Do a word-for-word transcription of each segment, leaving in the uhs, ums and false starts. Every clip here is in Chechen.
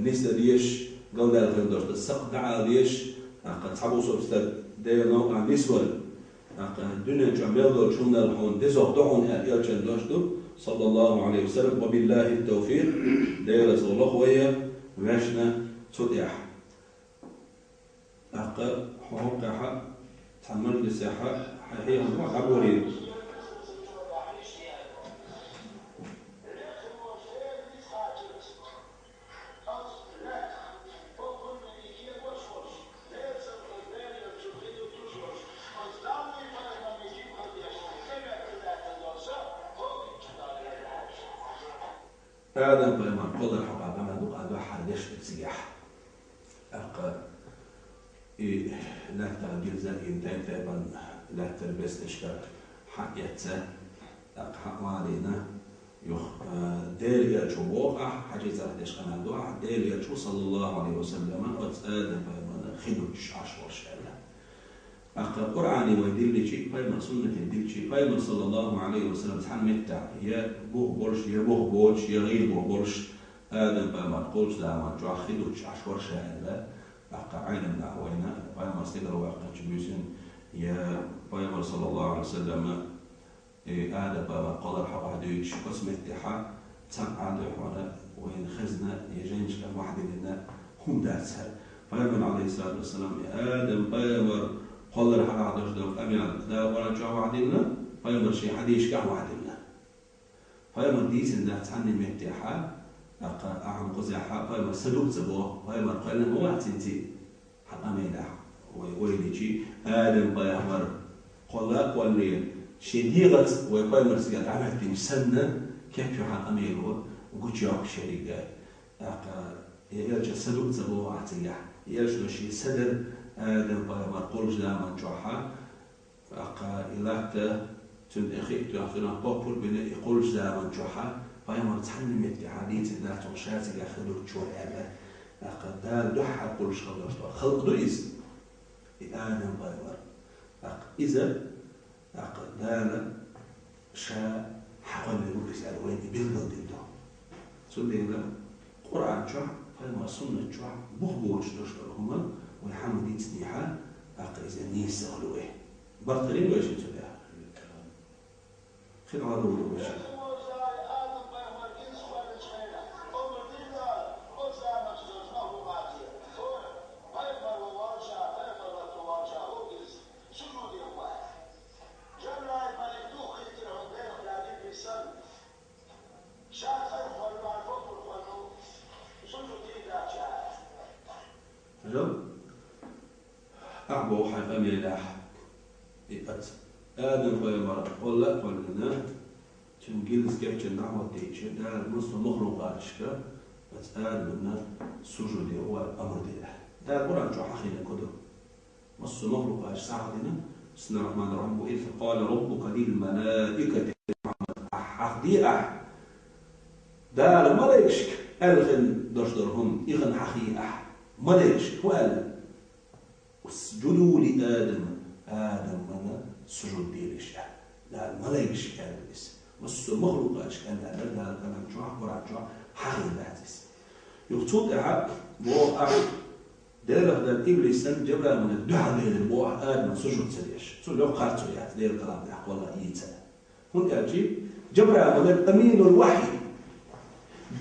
нисдеш, галдаьлла хилла дош да, сакъ дӀаала дезаш, тӀаккха цхьабусалба стаг Делан новкъа нисвар, тӀаккха дуьнен чу мел долчу хӀуманал хьуна дезох ду хьуна аьлла элчан дош ду, саллаллаху Ӏалайхи ва саллам, ва биллахи тавфикъ, Делаца гӀо лоху вай, вешна цу тӀехь. ТӀаккха хьо хӀокхехьа, цхьана мажлисехьа, хьайн хьехам бохьа дӀаборийла. Адам-пайхамар кхоллар хьокъехь къамел ду-кх, а дуьххьара дешнарг цигахь. ТӀаккха и лаьттара гирза, и тайп-тайпана лаьттара беснашка хьаэца, тӀаккха хьа а валийна, юха, а, Делан элча ву боху ахь, хьаьжцӀа деш къамел ду ахь, Делан элча ву, саллаллаху Ӏалайхи ва саллама, оцу Адам-пайхамарна хи дуттуш Ӏаш волуш аьлла. ТӀаккха Къуръане вай дилличи, пайхамар суннате дилличи, пайхамар, саллаллаху Ӏалайхи ва саллам, цхьана меттехь, я бух болуш, я бух боцуш, я гӀийла бух болуш, Адам-пайхамар кхуллучу заман чохь хи дуттуш Ӏаш вара ша аьлла, тӀаккха Ӏелам наха вайна, пайхамар стигала ваьккхинчу буьйсанна, я пайхамар, саллаллаху Ӏалайхи ва саллама, и Адам-пайхамар кхоллар хьокъехь дуьйцуш, оцу меттехьа цхьаъ а дуьхьал вайна хезна, я жайнашкахь ваьхьдиллина хӀума дац хӀара. Пайхамар, Ӏалайхиссалату вассалам, и Адам-пайхамар кхоллар хьокъехь деш долу къамел Дала Къуръан чохь ваьхьдиллина, пайхамар шен хьадисашкахь ваьхьдиллина. Пайхамар дийцина дац цхьанна меттехьа, тӀаккха ахьа кхузахьа пайхамар са ду а ца боху, пайхамар кхоьллина ма вац цуьнца. Хьан къамелехь вай, вай личи, Адам-пайхамар кхолла а кхоллале, шен дегӀаца вай пайхамар цига дӀахӀоьттинчу санна, кеп ю хьан къамело гучуйоккхуш ерриг а. ТӀаккха и элча са ду а ца боху ахь цигахь. И элчано шен са дара Адам-пайхамар кхуллучу заман чохьа, тӀаккха и латта цуьнан тӀе хи а тоьхна, цуьнан поппар а бина, и кхуллучу заман чохьа пайхамар цхьанна меттехьа дийцина дац хьуна ша цигахь хи дуттуш вара аьлла. ТӀаккха Дала дуьххьара кхуллуш хилла долуш долу халкъ ду иза, и Адам-пайхамар. ТӀаккха иза, тӀаккха Дала ша хьакхоьллина ву иза аьлла, вайна и билгалдина ду. Цундела Къуръан чохь, пайхамар суннат чохь бух боцуш долуш долу хӀума вай хьан ма дийцинехьа, тӀаккха иза нийса хуьлу вай. Барт хилийла вайшинна цу тӀехь? Хин Ӏадавлла вайшинна. Хьажал, ахь боху хьайн къамелехь, и аца Адам-пайхамар кхолла а кхоьллина, цуьнан гилаз кечйина дӀахӀоттийча, Дала массо а махлукъаташка аца Адамна сужуд ян вай амр дира. Дала Къуръан чохь хьахийна ку ду. Массо а махлукъаташ схьахьахийна, бисмиллахир-рахманир-рахим, ва из къала раббука лил малаикати, Мухьаммад, ахь хьахаде ахь Дала малайкашка аьлла хин дош долу хӀума, и хин хьахий ахь. Малайкашка хӀун аьлла? Усджуду ли Адама, Адамана сужуд делаш аьлла. Дала малайкашка аьлла иза. Массо а махлукъаташка аьлла аьлла, Дала Къуръан чохь, Къуръан чохь хьахийна дац иза. Юха цул тӀаьхьа боху ахь, Делах дан иблисан Джабраил малайк дуьхьал лелира боху ахь Адамна сужуд ца деш. Цунна лоьху харцо яц, Делан калам тӀехь кхолла йийца. ХӀунда аьлча Джабраил малайк аминул вахьи.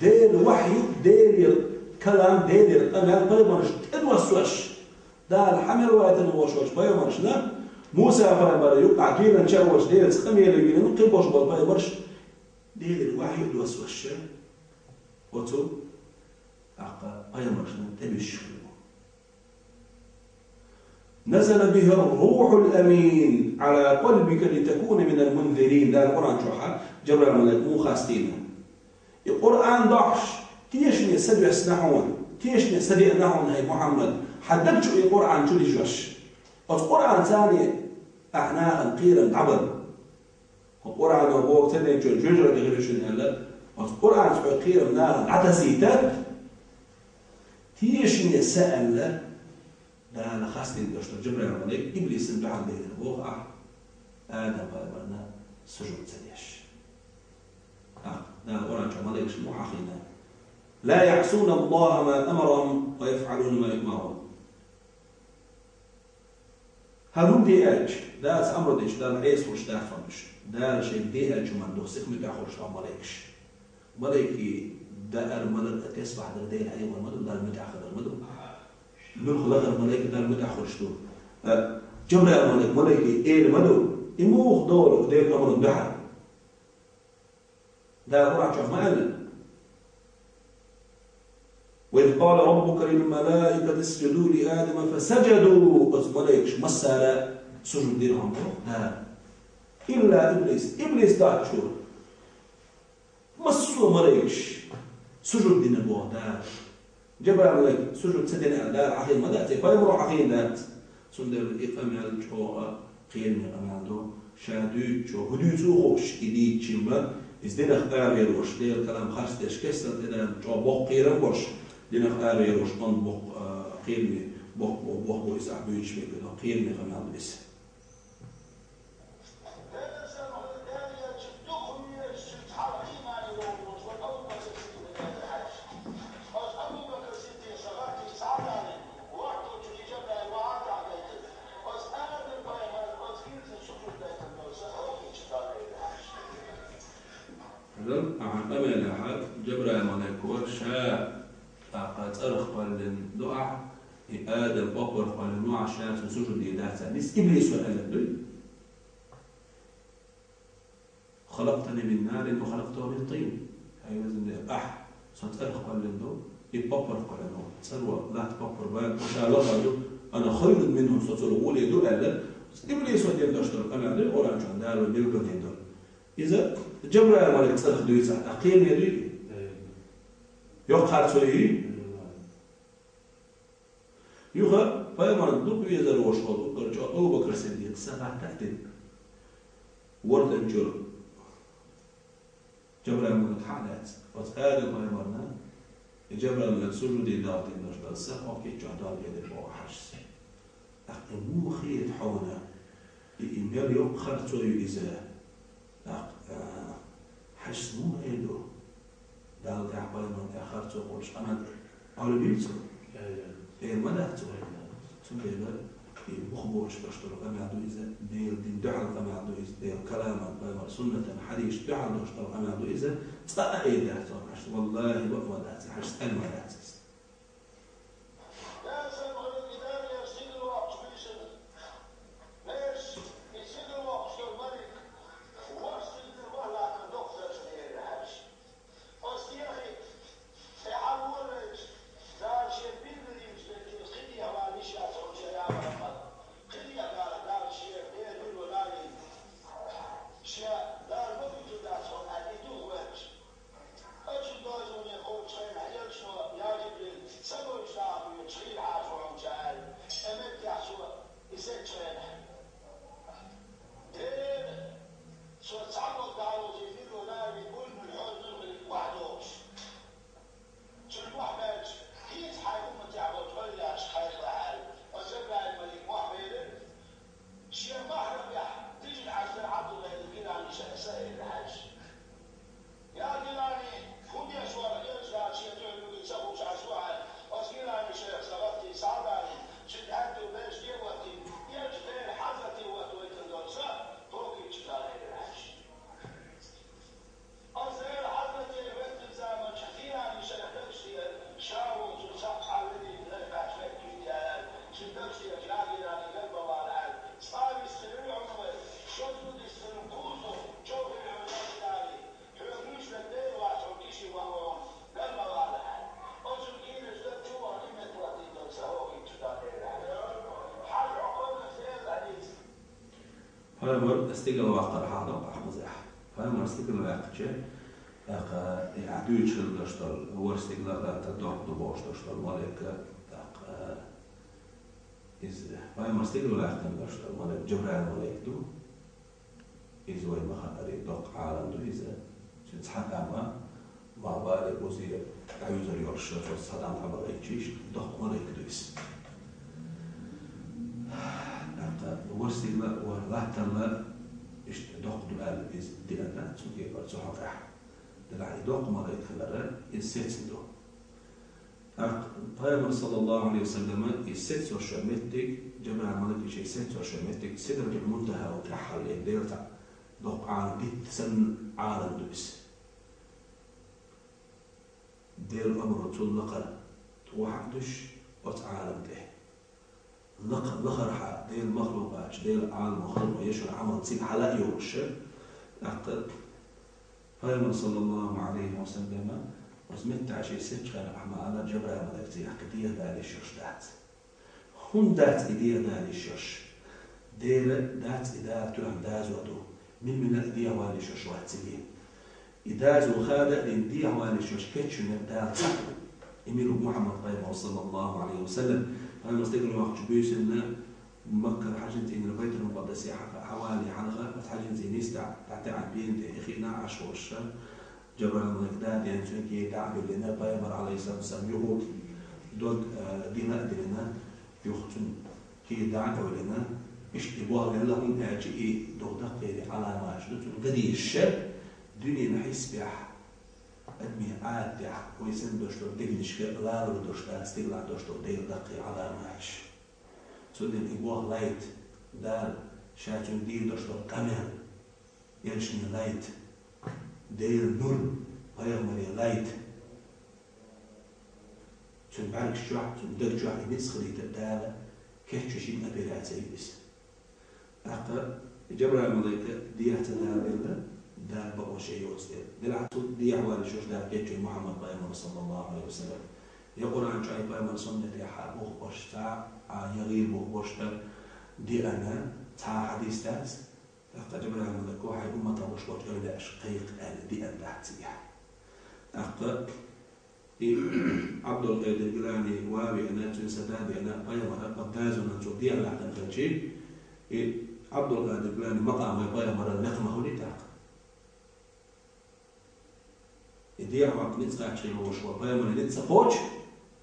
Делан вахьи, Делан калам, Делан къамел пайхамаршна тӀедоссош, Дала хьан мел вайтина волуш волчу пайхамаршна, Муса-пайхамар юккъахь кийран ча а волуш Делаца къамеле вийна, кхин болуш болу пайхамарш, Делан вахьи а доссош, оцу, тӀаккха, пайхамаршна тӀебуьссуш хир бу. نزل به الروح الأمين على قلبك لتكون من المنذرين. Дала Къуръан чохь Джабраил малайк муха хастийна. И Къуръан дохьуш, тешаме са доьссина хьуна, тешаме са деана хьуна, хӀай Мухьаммад, хьан даг чу и Къуръан чу дижош. Оцу Къуръанца ахь нахана кхерам дӀабар. Хьо Къуръано боху ца дечун жоьжахати хир ю шуна аьлла, оцу Къуръанца хьо кхерам нахана дӀатасийта, тешаме са аьлла, Дала хастийна долуш долу Джабраил малайк иблисан дуьхьал лелира боху ахь, Адам пайхамарна сужуд ца деш. ТӀаккха Дала Къуръан чохь малайкаш муха хьахийна? لا يعصون الله ما أمرهم ويفعلون ما يؤمرون. ХӀара хӀума де аьлча, Дала ца амар дича, Далла Ӏеса хуш дац хӀама уж. Дала шайга де аьлча хӀуманна дукха сиха муьтӀахь хуш хӀама малайкаш. Малайкий даар-малар а, тесбахь дар, Дела хьехар ма ду, Далла муьтӀахь хилар ма ду. Муьлха лахара малайк Далла муьтӀахь хуш ду. Э, Джабраил малайк, малайкий эла ма ду. И муха долу Делан амран дуьхьал? Дала Къуръан чохь ма аьлла: «وإذ قال ربك للملائكة اسجدوا لآدم فسجدوا». Оцу малайкаш массара сужуд дира хьуна боху Дала. Илла иблис, иблис дац чура. Массо а малайкаш сужуд дина боху Дала. Джабраил малайк сужуд ца дина аьлла, Дала хьахийна ма дац, и пайхамаро хьахийна дац. Цундела и къамел чӀогӀа кхераме къамел ду. Ша дуьйцучо хӀун дуьйцу хууш, и дийцича ма, иза динах аравер волуш, Делан калам харцдерш кестал тӀедалла, чӀогӀа боккха кхерам болуш, динах аравер волуш, онда боккха, а, кхераме, боккха, боккха бу иза, ахь буьйцуш мега ду, кхераме къамел ду иза. Хьажал, ахьа къамелехь Джабраил малайко ша тӀаккха цӀарах кхоьллина ду ахь, и Адам поппарх кхоьллина ву ахь, ша цунна сужуд дийр дац аьлла. Иза иблисо аьлларг дуй? «خلقتني من نار وخلقته من طين». Хьай везан Дела, ахь со цӀарах кхоьллина ду, и поппарх кхоьллина ву. ЦӀаро, латта поппар бан, ша лахара ду, «أنا خير منه», со цунах гӀоле ду аьлла. Иблисо дина долуш долу къамел дуй, Къуръан чохь Дала вай билгалдина долу. Иза Джабраил малайк цӀарах дуьйцу ахь, тӀаккха кхераме дуй? Йоккха харцо юй? Юха пайхамарна дукха везар волуш волу уггар чӀогӀа Абу Бакр Сиддикъа са гӀатта а дина. Вордан чуьра Джабраил малайк хьа а лаьцна, оцу Адам пайхамарна, и Джабраил малайк сужуде далла дина долуш долу са хӀокху кеччохь Далла хьедира боху Хьажас. ТӀаккха и муха хета хьуна? И, и мел йоккха харцо ю иза? ТӀаккха, а, Хьажас муха эр ду? Далла тӀехь, пайхамарна тӀехь харцо хуьлуш къамел Ӏалабийцу? Эр ма дац цо. Цундела и муха бохуш долуш долу къамел ду иза, Делан дин дуьхьал къамел ду иза, Делан каламан, пайхамаран суннатан, хьадисашна дуьхьал долуш долу къамел ду иза, цкъа а эр дац цо Хьажас. Валлахи, бакъ ма дац, Хьажас аьлла ма дац иза. Оцу дозуне кхоччу хенахь элчано, я Жибрил, ца гойтуш даха хьоьга, чхийра хьажа хьуна аьлла, тӀе меттехь цо и сецчу хенахь: «Дела, со цхьа болу дӀалозий, мила ву нари, буйнур хьоьзур хилла охьадогӀуш. Цуьнан мохь баьлча, хӀинца хьайн умматехь болчу ойла яц хьайгара», — аьлла. Оцу Жабраил малик мохь белира, шен махьрамехь дижина Ӏаш дара Ӏабдулла ибн Гилани шайх са элира Хьажас. Я Гилани, хӀун деш вара, элча шен дуьхьа юьгуьйту ца хууш Ӏаш ву хьан? Оцу Гилани шайх са гӀаттий схьа а далийна, шен аьтту берш тӀе а ваттийна, элча Делан хьазрате ватта вайтина долу са, токийчу Далла элира Хьажас. Оцу Делан хьазрате веттина заманчохь Гилани шайх дагаш тӀера, ша волчун цхьаъ цхьа велийна лай кхаьчна веттийта аьлла, шен дагаш тӀера: «Я Гилани, гал ма вала», — аьлла, цкъа а вистхилира хьуна вай, шозза дистхилира кхузза, чӀогӀа хилира хьуна, я Гилани. Хьоьга вуьйцуш верг Дела вац, хьуна кхин ши ван ву хьуна, гал ма вала аьлла. Оцу кийрачу даг чу вахана и меттахӀоттийна долу са хӀокхуьнчу Далла элира. Хьажа хьо кхунна зерза хьадийца. Пайхамар стигала ваккхар хьалха бахьа хазахь. Пайхамар стигала ваьккхича, тӀаккха и ахь дуьйцуш хилла долуш долу ворхӀ стигала а латтар доккха ду бохуш долуш долу малайка, тӀаккха иза пайхамар стигала ваьккхина долуш долу малайк Джабраил малайк ду. Иза вай ма-хаъара, доккха Ӏалам ду иза. Цуьнан цхьа тӀам а, ма-, баре, бузера дӀаюзар йолуш, цо цхьа тӀам тӀе ма гӀайчийша, доккха малайк ду иза. ТӀаккха ворхӀ стигала, ворхӀ латтарла иштта доккха ду аьлла, иза деана, цу кепара, цу хьокъехь. Делахь и доккха малайк хилар, иза сецна ду. ТӀаккха Пайхамар, саллаллаху Ӏалайхи ва саллама, и сецош йола меттиг, Жабраил малайка ший сецош йола меттиг, Сидратул Мунтаха ву тӀехьалле, Дела цхьа доккха Ӏалам, дитта санна Ӏалам ду иза. Дела омра цул лакхара вахьа душ оцу Ӏалам тӀе. Лакха-, лахархьа Дела махлукъаташ, Дела Ӏаламо, халкъо еш йола Ӏамал цига хьала а йолуш, тӀаккха Пайхамар, саллаллаху Ӏалайхи ва саллама, оцу меттехь ший сецчхьана ахьа ма-аллара, Жабраил малайка цигахь кхин дехьа дала йиш йолуш дац. ХӀунда дац и дехьа дала йиш йолуш? Дела дац и Дала тоьхна доза ду, мила-мила а дехьа вала йиш йолуш вац цига. И доза хада а дина, дехьа вала йиш йолуш кечвинарг Дала цхьаъ ву. И мила ву? Мухьаммад пайхамар, саллаллаху Ӏалайхи ва саллам. Пайхамар стигала воккхучу буьйсанна Маккара хьаьжин цӀийнера Байтул-Мукъаддасе хьа-, хьавале хьалха, оцу хьаьжин цӀийнан йиста дӀатаьӀна пенте, эхиъна Ӏаш волуш, Жабраил малайка дӀа а деана, цуьнан кий дӀа а буьллина, пайхамар, Ӏалайхиссалату вассалам, юха дог, а, дина а диллина, юха цуьнан кий дӀа а кӀевлина, иштта и болх лелла, хӀунда аьлча и дукха даккхийрийн Ӏаламаташ ду цунна ган дезаш, дуьненан хьисапехь, адамийн Ӏадатехь, вай санна долуш долу дегнашка лалур долуш дац стигалахь долуш долу Делан даккхий Ӏаламаташ. Цундела и болх лайта, Дала Ша цуьнга дийр долуш долу къамел, элчане лайта, Делан нур пайхамаре лайта. Цуьнан бӀаьргаш чохь, цуьнан даг чохь и ницкъ хилийта Дала кечвеш йина операци ю иза. ТӀаккха Жабраил малайка дехьа ца даладелла, Дала бакъо шен йоцу дела. Делахь цу дехьа вала йиш йолуш Дала кечвина Мухьаммад пайхамар, саллаллаху Ӏалайхи ва саллам. Я Къуръан чохь, я пайхамар суннатехь а бух беш цхьа а, я гӀийла бух беш цхьа а деана цхьа а хьадис дац. ТӀаккха Жабраил малайко хьайн умматах луш болчу эвлаяашка кхайкха аьлла деана дац цигахь. ТӀаккха и Ӏабдулкъадир Гилани ван а веана, цуьнан са дӀа а деана, пайхамар а, оцу дозанан цо дехьа ваьккхина хилча, и Ӏабдулкъадир Гиланин макъам вай пайхамарал некъ ма хуьлий тӀаккха? И дехьа ваккха ницкъ кхача хила волуш вара, пайхамаре ницкъ ца кхочу,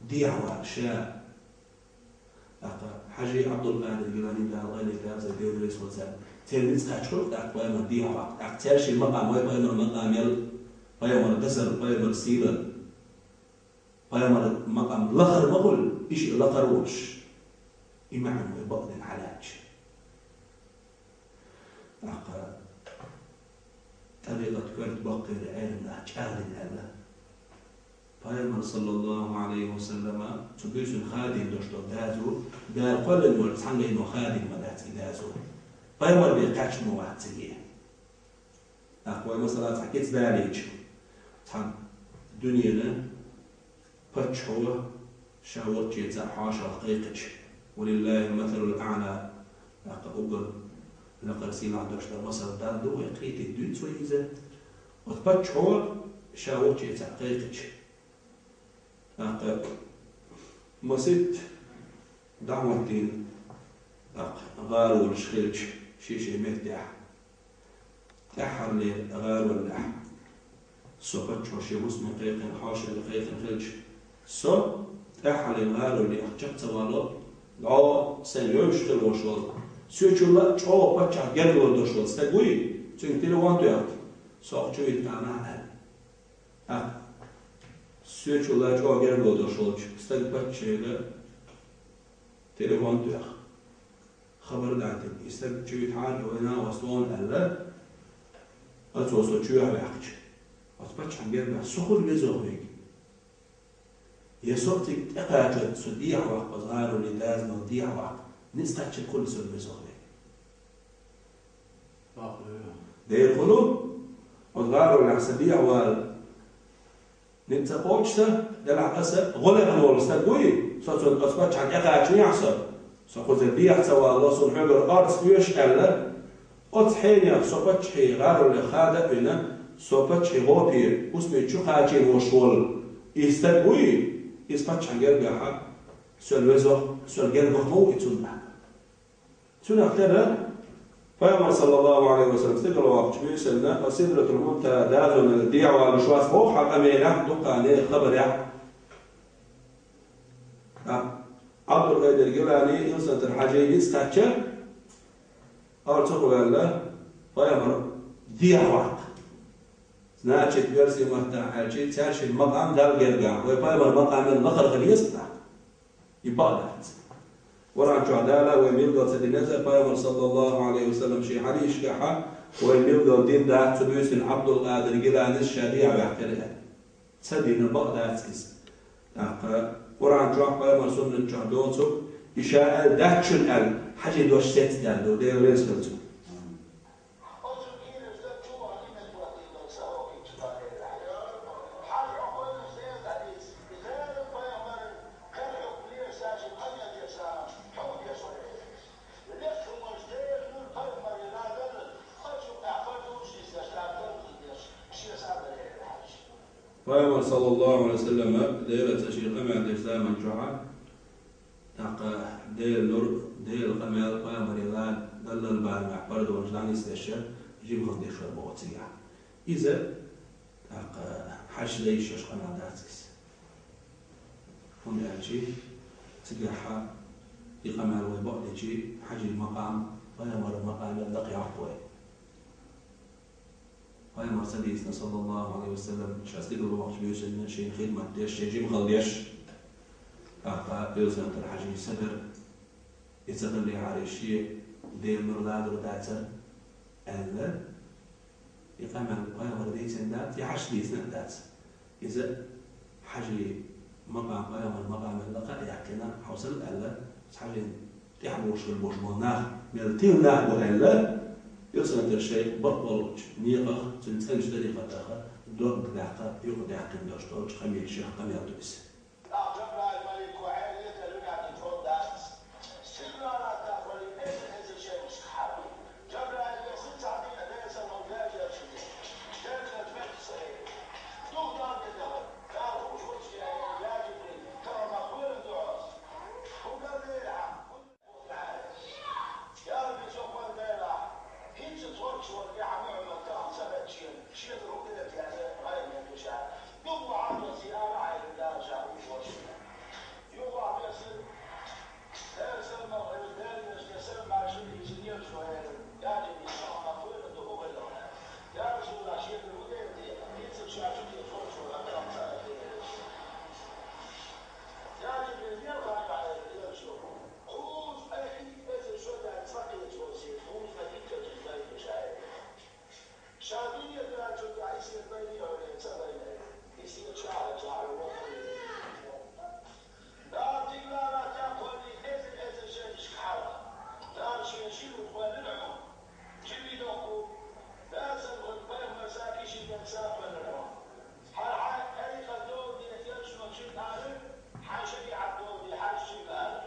дехьа ваккха ша. ТӀаккха Хьажи Ӏабдулкъадир Гилани, Дала къайле деза, Дела реза хуьлда царна, церан ницкъ кхача хуьлу тӀаккха пайхамар дехьа ваккха. ТӀаккха цаьршиннан макъам вай пайхамар макъам ял, пайхамар дазар, пайхамар сийлар, пайхамар макъам лахара ма хуьлу, и шиъ лакхара волуш. И маьӀна вай бакъдина хьалаьцча. ТӀаккха тӀарикъат коьрта баккхийра Ӏеламнаха чӀагӀдина аьлла. Пайхамар, саллаллаху Ӏалайхи ва саллама, цу буьйсанна хадийна долуш долу доза, Дала кхоьллина волчу цхьаннайно хадийна ма дац и доза. Пайхамар бен кхаьчна ма вац цига. ТӀаккха вай масала цхьа кица далийча, цхьа дуьненан паччахьо ша волчу цхьа хьошалгӀа кхайкхича, ولله المثل الأعلى, тӀаккха уггар лакхара сийлахь долуш долу масал Дала ду вай, кхетийта дуьйцу вай иза. Оцу паччахьо ша волчу цхьа кхайкхича, тӀаккха масийтта дӀахӀоттийна, тӀаккха гӀаролаш хилча шен-шен меттехь, тӀаьххьарлера гӀаролехь со паччахьо шен хӀусаме кхайкхина, хьошалгӀа кхайкхина хилча, со тӀаьххьарлера гӀаролех чекх ца вало, дӀо сайн вевзаш хила волуш волу, соьчул а чӀогӀа паччахьна гергарло долуш волу стаг вуй, цуьнга телефон тоьхна, со хьо чу вита кхана аьлла. ТӀаккха соьчул а чӀогӀа гергарло долуш волчу стага, паччахье, телефон тоьхна, хабар дӀадина: «И стаг чу витахьара, вайна а вац тхуна», — аьлла, оцо со чоьхьа ваьккхича, оцу паччахьна гергахь: «Со хуьлу везох верг? Я со а цига тӀекхача, со дехьа ваккха, оцу гӀароле дозанал дехьа ваккха, ницкъ кхаьчнарг хуьлу со везох верг?» Дера хуьлу, оцу гӀаролехь сан дехьа вала ницкъ ца кхочу сан, делахь аса гӀо лехна волу стаг вуй, со цунна, оцу паччахьна тӀекхачанехь со, со кхузара дехьа ца вало, суна хьоьгара орца оьшу аьлла, оцу хьенех со паччахье гӀароле хада а вина, со паччахье гӀопе хӀусаме чу кхачийна волуш волу и стаг вуй, иза паччахьна гергахь, соьл везох, соьл гергох ма ву и цунна. Цунах тера Пайхамар, саллаллаху Ӏалайхи ва саллам, стигала воккхучу буьйсанна, оцу Сидратул Мунтаха дозанал дехьа валуш вац боху хьан къамелехь, дуккха нехан хабарехь. Ӏабдулкъадир Гилани, Илсхан-Юьртара Хьажи ницкъ кхаьчча, орца а ваьлла, Пайхамар дехьа ваккха. Значит, оьрсийн маттахь аьлча, цаьршинна макъам Далла гергахь, вай пайхамар макъамел лакхара хила еза тӀаккха. И бакъ дац. Къуръан чохь Дала вай милла ца динеза, пайхамар, саллаллаху алейхи ва саллам, шен хьадисашкахь, вай милла дин дац, цу буьйсанна Абдул-Къадир Гиланис ша дехьа ваьккхира аьлла. Ца дина, бакъ дац иза. ТӀаккха Къуръан чохь, пайхамар суннат чохь доцург, и ша аьлла дац шуна аьлла, Хьаьжин дош сецна аьлла ду, Дела реза хила цунна. Пайхамар, саллаллаху алейхи ва саллам, Дела цӀа шен къамел дечу заман чохь, тӀаккха Делан нур, Делан къамел, пайхамаран лан даллал бан мехь пардонаш дӀанисдеш, жима хила деш вара боху цигахь. Иза, тӀаккха, Хьаьжас дайшеш къамел дац иза. ХӀунда аьлча цигахь и къамел вай бакъдечи, Хьаьжин макъам пайхамаран макъамел лакхахь йоккху вай. Пайхамар ца дийцина, саллаллаху алейхи ва саллам, ша стигала вахча буьйсанна шен хидмат деш, шен жима хила деш, тӀаккха оьзан тӀара Хьаьжин са дара, и ца хиллехьара шен Делан нур ладур дацара аьлла, и къамел пайхамар дийцина дац, я Хьаьжас дийцина а дац. Иза Хьаьжин макъам, пайхамаран макъамел лакха а яьккхина, хьовсал аьлла, Хьаьжин тӀаьхьа бухуш хир болуш болу нах мел тилла нах бу аьлла, оьзан тӀара шайн бакъ болчу некъах, цуьнан цӀеначу тӀарикъатах дог даккха, юкъадаьккхина долуш долчу къамелех къамел ду иза. ТӀаккха Жабраил малико Ӏелига тӀе луьнарг тхо дац. Стигалара тахана эзар-эзар шайнашка хьара. Жабраил весна цхьа дика Делан салам ваьлла шу. Делан меттиг ца хилла. Дух дан де даха. Дала хууш вацке аьлла, я Жибрил, тахана ма кхоьлина ду хьо. ХӀун дан дера хьан? Я Рабби, со кхоьллина делахь, хӀинца тхоьгуш волу и хьан Мухьаммад тахана ца хезча, шен тӀера хӀун дерг яьлла гӀайгӀане ду ша. Дукха вахьа доций ара хьайра Дала ша хууш волчунна. Юха вахьа доьссина, Делан салам хилла, Делан вежарий, салам маршалла, иза лелаш ву, элира. Я Жибрил, со хьуна кхоьллина ду хӀун хилла. Я Расулаллах, шен тӀера хӀун дерг дехьа, хӀинца ша шун тӀера тхоьгуш волу тахана ца хезча. Я Жибрил, мел гӀайгӀа хьайра лелаш ву. Кхузткъе итт эзар шо даьлла цкъа кхечо сийна, кхузткъе итт эзар дай ду ша. Ша дуьне доьллачул тӀаьхьа и сийна байне а хьуьлле, ца байне а, и сийна чохь а чохь а воккхаве. Дала тигалара тӀе кхоьллина эзар-эзар шайнашка хьара. Дала шен шина ву кхоьллина хьуна. Жима доккху, Дала санна хӀун пайхамар са кхиши дерг са кхоьллина хьуна. Хьан, хьан тӀарикъат дола де, оьшучу ара, хьан шариӀат дола де, хьан шига ара.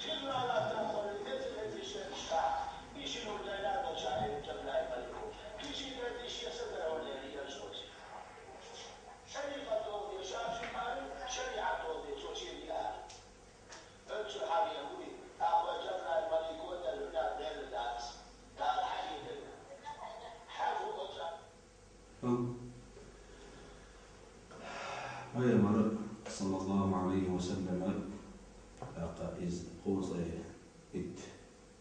Жима латтахь хӀара эзар-эзар шераш хьан, и ши нур дайна а дан ша хьерча Ибрахим-малико. Кхиши дерг шен са дара хьуна леррина оьшучу. ШариӀат дола де, ша шига ара, шариӀат дола де, цо шега ара. Оццул хьан вен вуй, тӀаккха вай Жабраил-малико тӀе луьнарг Делан дац, Дала хьан вен дерг. Хьан ву оцу Пайхамар, саллаллаху алейхи ва саллам, тӀаккха иза кхузткъе итт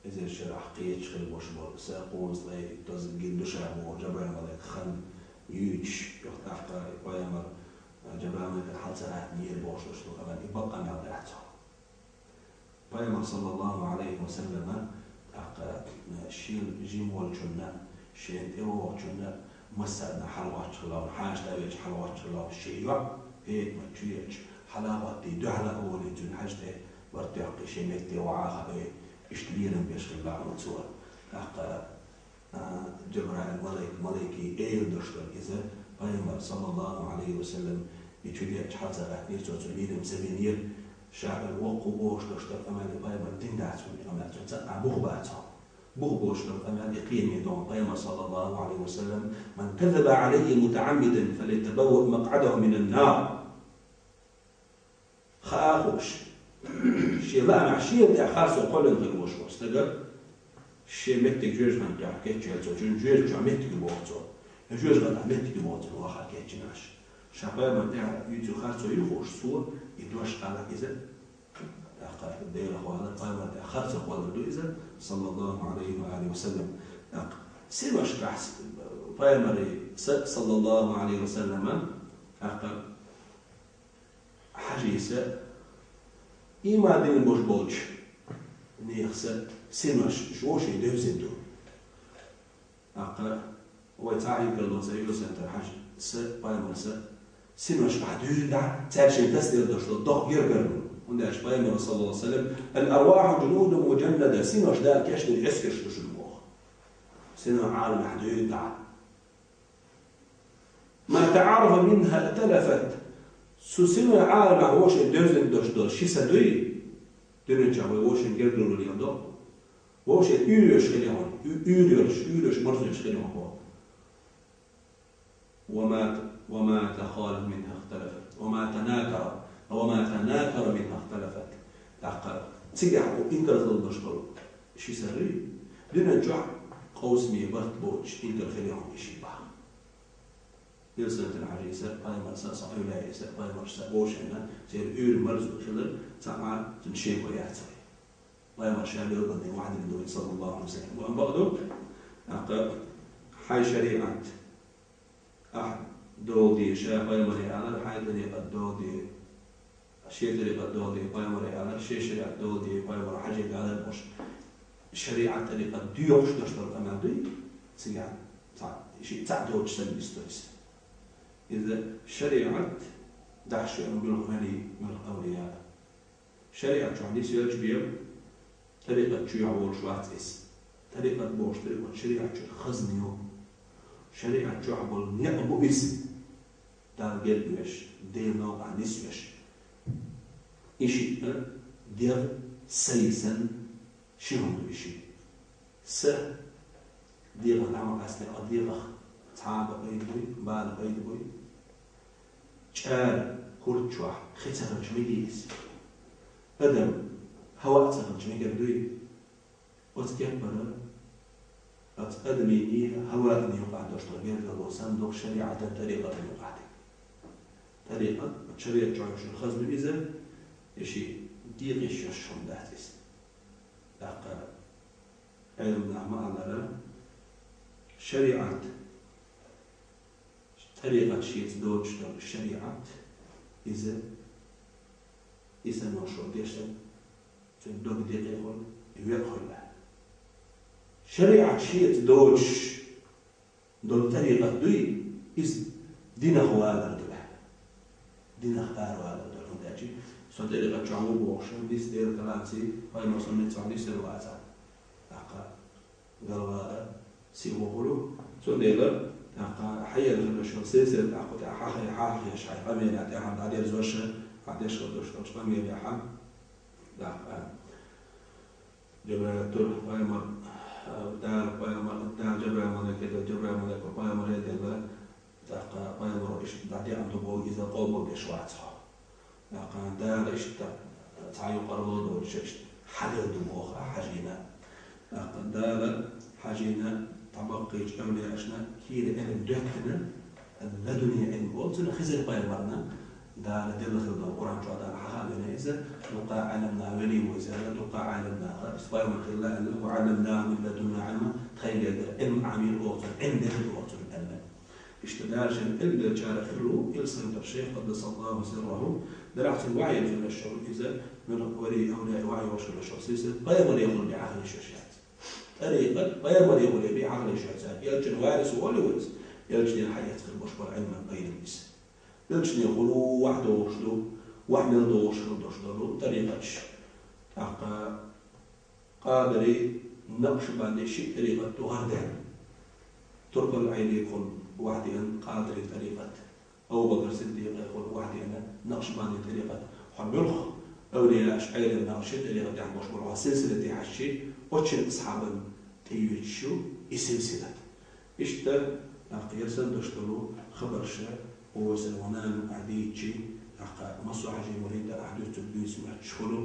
эзар шарахь кхеча хир болуш болу са, кхузткъе итт эзар гина ду ша боху Жабраил-малик хан юьйцуш, юха тӀаккха и пайхамар Жабраил-маликана хьал ца гӀаьттинера бохуш долуш ду, амма и бакъ къамел дац хьо. Пайхамар, саллаллаху алейхи ва саллама, тӀаккха, э, шен жима волчунна, шена тӀевогӀучунна, массарна хьалагӀоттуш хилла, хьаша тӀе веача хьалагӀоттуш хилла шен йоӀ, ХӀетамат чу ечу, хьалагӀоттий, дуьхьала а волий цуьнан Хьаьжа тӀе, барт тоьхкий шен метте вахьа а хаий, иштта лерам беш хилла хьуна цо. ТӀаккха А, Жабраил малайк, малайкий эла долуш дара иза, пайхамар, саллаллаху алейхи ва саллам, и чу деача хьал ца гӀаьттинера цо, цу лерам ца бинера, ша хӀара воккха ву бохуш долуш дара къамел, и пайхамар дина дац хьуна и къамел, цо цхьа а бух бац хьо. Бух болуш дара къамел, и кхиаме догӀу пайхамар, саллаллаху алейхи ва саллам: «Ман казаба алайя мутаӀаммидан, фалятабавваъ макъӀадаху минан нар». Хаа хууш, шен лаамехь шена тӀехь харцо кхоьллина хир волуш волу стага, шен меттиг жоьжахатин тӀехь кечвелла цо, цуьнан жоьжахати чохь меттиг ю боху цо. Жоьжахатин тӀехь меттиг ю боху цуьнан вахар кечйина аша. Ша пайхамар тӀехь юьйцу харцо ю хууш цо, и дош ала иза, тӀаккха Делах валар, пайхамар тӀехь харцо кхоьллина ду иза, саллаллаху алейхи ва алихи ва саллам. ТӀаккха синошкахь, Пайхамарий са, саллаллаху алейхи ва саллама, тӀаккха хьажий са, иман дина бош болчу нехан са, синош, шо шайн девзина ду. ТӀаккха вай цхьа инкарло ца юсантар хьажа са, пайхамар са, синош ахь дуьйна дахь, цаьршинна тасдер дош долу доккха гергара ду. ХӀунда аьлча пайхамар, саллаллаху алейхи ва саллам, «Аль-арваху джунудун муджаннада», синош Дала кечдина эскарш ду шуна боху. Синош Ӏаламехь дуьйна дахь. «Ма таӀарафа минха ихталафат». Цу синош Ӏаламехь вовшийн девзина дош долу ши са дуй, дуьнен чохь вай вовшийн гергарло леладо. Вовшийн уьйр йолуш хили хьуна, уь-, уьйр йолуш, уьйр йолуш марзо йолуш хили хьуна боху. «Ва ма т-, ва ма тахалафа минха ихталафат, ва ма танакара, ва ма танакара минха ихталафат». ТӀаккха цигахь ву инкарло долуш долу ши са дуй, дуьнен чохь къовсаме барт боцуш инкар хили хьуна и ши бахьа. Илсантан хьажий са, пайхамар са, сан эвлаяй са, пайхамар са, вовшенна, церан уьйр марзо хилар, цхьа а цуьнан шеко яц вай. Пайхамар ша леллале вахдина ду, саллаллаху алейхи ва саллам. Ва бакъду, тӀаккха хьайн шариӀат ахь дола де, ша пайхамаре алар, хьайн тарикъат дола де, шен тарикъат дола де, пайхамаре алар, шен шариӀат дола де, пайхамар хьажий алар бохуш. ШариӀат, тарикъат доьхуш дош долу къамел дуй, цигахь цхьа, ши цхьаъ доцуш санна нисдо иза. Иза шариӀат дахьаш веана муьлхха вали, муьлхха авлия. ШариӀат чохь нисвелча бен, тарикъат чоьхьа волуш вац иза. Тарикъат бохуш, тарикъат шариӀат чуьра хазна ю. ШариӀат чохь болу некъ бу иза. Далла гергавеш, Делан новкъахь нисвеш. И шиъ а дегӀ, са санна, ши хӀума ду и шиъ. Са дегӀах дӀа ма къастийна, дегӀах цхьа а бакъ пайда буй, бала пайда буй. ЧӀара хӀорда чохь хи ца хилча мегий иза? Адам хӀаваъ ца хилча мегар дуй? Оцу кеппара, оцу адамийн, хӀаваан юкъахь долуш долу гергарло санна ду шариӀатан, тарикъатан юкъахь дерг. Тарикъат, шариӀат чохь йолуш хазна ю иза, и шиъ декъаш йолуш хӀума дац иза. ТӀаккха Ӏеламнаха ма-аллара, шариӀат, тарикъат шеца доцуш долу шариӀат, иза, и санна шо дешна, цуьнан дог декъе хуьлу, и векъ хуьлу. ШариӀат шеца доцуш долу тарикъат дуй, иза динах валар ду аьлла. Динах аравалар ду, хӀунда аьлча со тарикъат чохь ву бохуш, нисделла каланций, пайхамар суннат цхьа нисделла вацахь. ТӀаккха галвала сий вохур ву. Цундела, тӀаккха хьаелла хилла шун сесар тӀаккха тӀе хьахе-, хьахьехаш, хьайн къамелехь тӀехьа дӀадерзош, хьан деш хила долуш долчу къамелехь, тӀаккха Жабраил тур пайхамар, Дала пайхамар, Дала Жабраил малайке делла, Жабраил малайко пайхамаре делла, тӀаккха пайхамаро иштта дӀадеана ду боху, иза къобалдеш вац хьо. ТӀаккха Дала иштта цхьа юкъара вала доцуш, иштта хьаделла ду боху ахь хьажийна. ТӀаккха Дала хьажийна тхьабаккхийчу эвлияашна хийла Ӏилма доьттина, ладуни Ӏилма олу цунах, Хизир пайхамарна Дала делла хила долу Къуръан чохь Дала хьахавина иза, дуккха Ӏеламнаха вели ву иза аьлла, дуккха Ӏеламнаха, иза пайхамар хилла аьлла, ва Ӏалламнаху мин ладунна Ӏилма, тхайн гергара Ӏилма Ӏамийна оха цунна, Ӏилма делла оха цунна аьлла. Иштта Дала шен Ӏилма деллачарах хир ву, Илсхан-Юртара шайх, къаддасаллаху сирраху, дарахь цунна вахьйина хилла шо, иза, муьлхха вали, эвлияй вахьйош хилла шо, сийсара пайхамарехула бен хьахийна шош яц. ТӀарикъат пайхамарехула бен хьахийна шош яц. Элчан варис волу вац, элчанера хьаэцна хир болуш болу Ӏилман пайда иза. Элчанехула вахьа догӀуш ду, вахьа мел догӀуш хила долуш долу тӀарикъаташ. ТӀаккха Къадарий, Накъшбандий шиъ тӀарикъат ду гӀардаьлла. Туркъал Ӏайнехула вахьа деана Къадарий тӀарикъат. Абу-Бакр Сиддикъехула вахьа деана Накъшбандий тӀарикъат. Хьо муьлхха эвлияаш, Ӏеламнаха шен тӀарикъатехь болуш болу хьо силсилате хьаьжчи, оцу шина асхьабан тӀеоьцуш ю и силсилат. Иштта, тӀаккха, яра санна долуш долу хабарш, вай санна ван нана юкъахь дийцчи, тӀаккха, массо а хьажий муридана ахь дуьйцург дуьйцуш моьттуш хуьлу,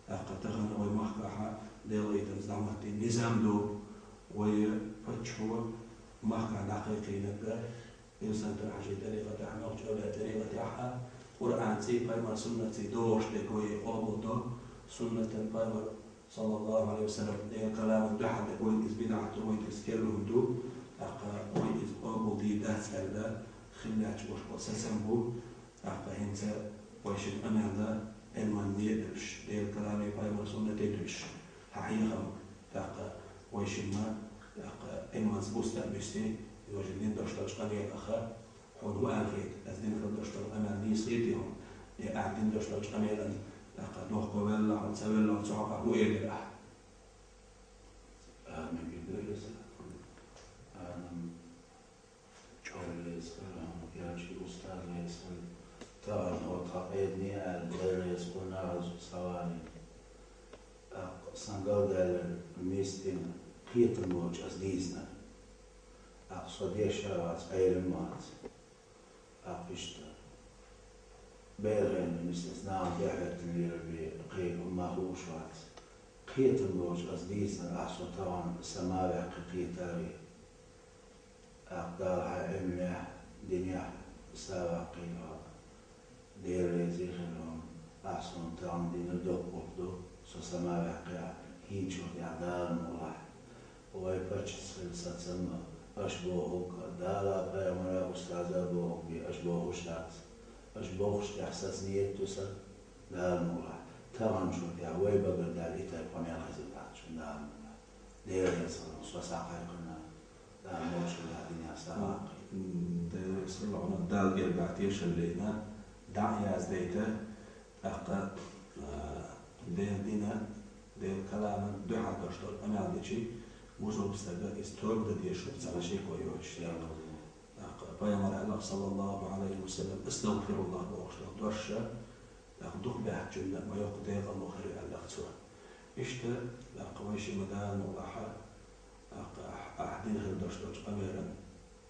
тӀаккха, тахана вай махкахь Делан гӀайтамца дӀахӀоттийна низам ду, вай паччахьо махкахь дӀакхайкхийнарг, Илсхан-Юртара хьажий тӀарикъатехь, нохчийн эвлияй тӀарикъатехь а, Къуръан цӀий, пайхамар суннат цӀий догӀуш дерг вай къобалдо, суннатан пайхамар саллаллаху алейхи ва саллям, Делан каламан дуьхьал дерг вайна иза бидӀат ду, вайна иза керла хӀума ду. ТӀаккха вай иза къобалдийр дац аьлла, хиллача ваш кхо сацам бу, тӀаккха хӀинца вай шин къамел да, Ӏилман не а дуьллуш, Делан каламе, пайхамар суннате дуьллуш, хьан хьехам, тӀаккха вай шимма, тӀаккха Ӏилманца бустам бисси, вай шин дин дош долчу къамелаха, хьуна хӀун аьлла хета, аса дин хила дош долу къамел нийса хетий хьуна, я ахь дин дош долчу къамелан, тӀаккха дохко ваьлла хьуна, ца ваьлла хьуна, цу хьокъехь хӀун элира ахь? Амин. Амин. ЧӀогӀа реза хила, хьуна кхечу устаз реза хила. Тахана хьо тхан къедане аьлла, Дела реза хуьлда нахаца схьавалийна. ТӀаккха сан галдаьлларг нийса дина, кхетам боцуш аса дийцинарг. ТӀаккха со дешна а вац, Ӏелам а вац. ТӀаккха иштта берхӀенна нисдас нахана тӀехӀоьттина лелар бен кхин хӀумма хууш вац. Кхетам боцуш аса дийцинарг ахь со тахана сама ваьккхи кхетарий. ТӀаккха Дала хьайн Ӏилманехь, динехь са ваккхийна хьо. Дела реза хила хьуна, ахь суна тахана динарг доккха гӀуллакх ду, со сама ваьккхи ахь, хӀинцачул тӀаьхьа Дала мукъалахь. Вай паччахьца хила сацам а, аша бохург а, Дала, пайхамара, устаза бохург бен аша бохуш дац. Аша бохучул тӀаьхьа саца нийят ду сан, Дала мукъалахь. Таханчул тӀаьхьа вай багара даьлла и тайпа къамел хезар дац шуна, Дала мукъалахь. Дела реза хила хьуна, со схьакхайкхина, Дала мукъ лахь, динехь са ваккхийна. Дела реза хила хьуна, Дала гергахь тешалла лайна, дӀа а яздайта, тӀаккха, а, Делан дина, Делан каламан дуьхьал дош долу къамел дичи, бусалба стага иза тоба дан дезаш хӀума ца хилча шеко йоцуш дела. ТӀаккха пайхамара аьлла, саллаллаху Ӏалайхи ва саллам, «АстагӀфируллахӀ» бохуш долу дош, тӀаккха дукха баьхначунна ма йоккха декъал ма хир аьлла цо. Иштта, тӀаккха вай шимма Дала мукъ лахь, тӀаккха ахь, ахь дин хила дош долчу къамелан,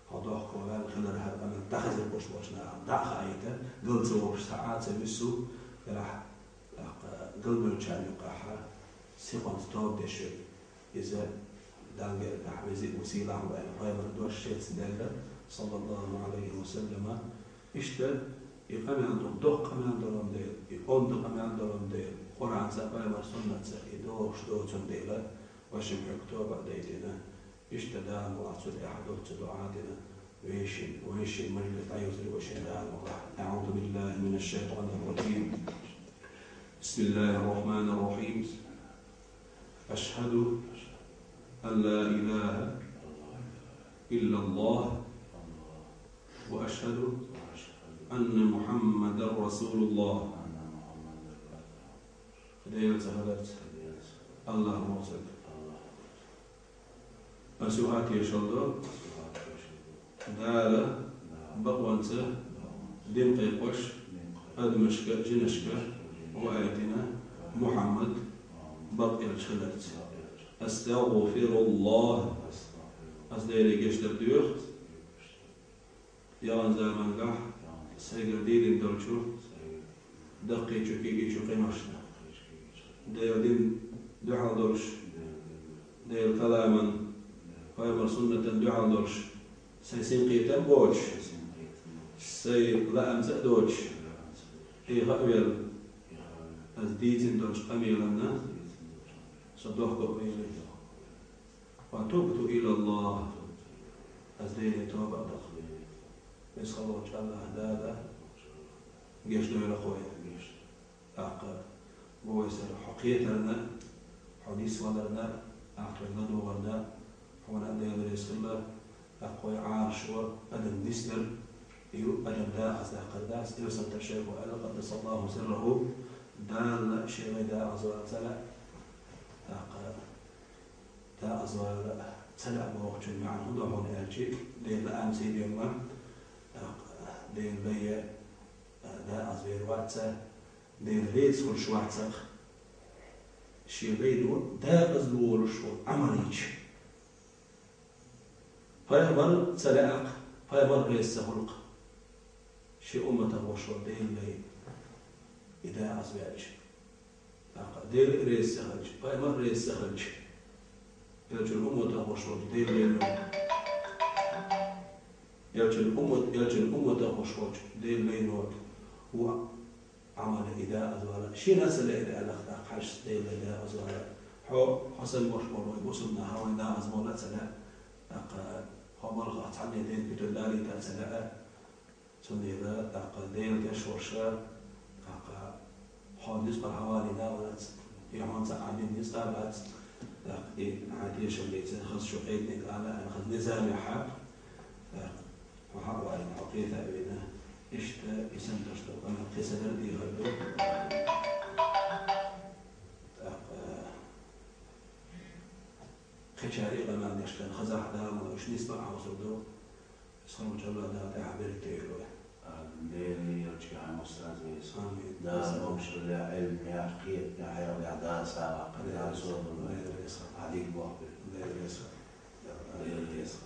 хьо дохко ваьлла хилар хӀара къамел дӀахезар болуш болчу нахана дӀа а хаийта, гал ца вогӀуш, схьа а ца вуьссу, делахь, тӀаккха галбевллачарна юкъахь сихонца тоба деш верг. Иза Далла гергахь веза а ву, сийлахь а ву аьлла, пайхамара дош шеца делла, саллаллаху Ӏалайхи ва саллама. Иштта, и къамел ду, доккха къамел долун дела, и онда къамел долун дела, Къуръанца а, пайхамара суннатца а и догӀуш доцун дела, вай шимма хьоьга тоба а дайтина, иштта Дала мукъалахь цу тӀехь доцца доӀа а дина, вешин, вешин мажлис дӀайозур вай шимма Дала мукъалахь. أعوذ بالله من الشيطان الرجيم. بسم الله الرحمن الرحيم. أشهد أن لا إله إلا الله وأشهد أن محمدا رسول الله. Делаца хиларца, АллахӀ воцург. Ас юха а тешалла до, Дала бакъонца дин кхайкхош адамашка а, жинашка а ваийтина Мухьаммад бакъ элча хиларца. أستغفر الله. Ас Деле гечдар доьху яханчу заманахь сайгара дийдина долчу даккхийчу, кегийчу къиношна. Делан дин дуьхьал долуш, Делан каламан, пайхамар суннатан дуьхьал долуш, сайн синкхетам а боцуш, сайн лаамца а доцуш, хьеха а велла, ас дийцина долчу къамеланна со дохко а велира. وتبت إلى الله. Ас Деле тоба а даха. Веза хилла волчу АллахӀ Дала гечдойла вайна. ТӀаккха бу вай сара хьо кхетарна, хьо нисваларна, ахь тхуна ладогӀарна, хьуна а Дела реза хилла, тӀаккха вай Ӏалашо адам нисдар, и ю адам дакъаза даккхар дац, Элсанта шайхо аьлла, къаддасаллаху сирраху, Дала шен вай дакъаза вала ца лаьа, тӀаккха дакъаза вала ца лаьа бохучун маьӀна хӀун ду хьуна аьлча, Делан лаам, сий-ден ма, тӀаккха Делан лай, дакъаза вер вац, Делан реза хуьлуш вац-кх. Шен лай ду дакъаза волуш волу Ӏамал йича. Пайхамар ца лаьа-кх, пайхамар реза ца хуьлу-кх. Шен умматах волуш волу Делан лай и дакъаза ваьлча. ТӀаккха Дела а реза ца хилча, пайхамар а реза ца хилча, элчан умматах волуш волчу Делан лайно, элчан уммат, элчан умматах волуш волчу Делан лайно ву Ӏамал и дакъаза вала. Шена а ца лаьа аьлла, тӀаккха хьажа Делан лай дакъаза вала. Хьо, хьо санна болуш болу вай бусалба нах вайна дакъаза вала а ца лаьа, тӀаккха Хьо малхах цхьанне ден питуллари та ца лаьа, цундела тӀаккха Дела теш варша, тӀаккха хьо низкъа хьавалина вац, и хьон ца Ӏамин низкъа бац, тӀаккха и хьа тешам бийца хаз шу къедник ала, ан хаз низами хьаб, тӀаккха хьо хьа валина, хьо кхета вина, иштта и сан ташта къаман кхесанар дийхар ду. ТӀаккха кхечари къаман дешкан хазахь Дала уш нисба хьовсур ду. Схьамуча Аллах Дала тӀехьа беркате йойла вай. Амин. Дела йолча хьан устаз веза. Амин. Дала могушалла, Ӏилманехь, кхетанехь, хьехарехь Дала сагӀа кхайкхийла, Дела собар вай. Дела реза. Хьадиг бохбе. Дела реза. Дела реза.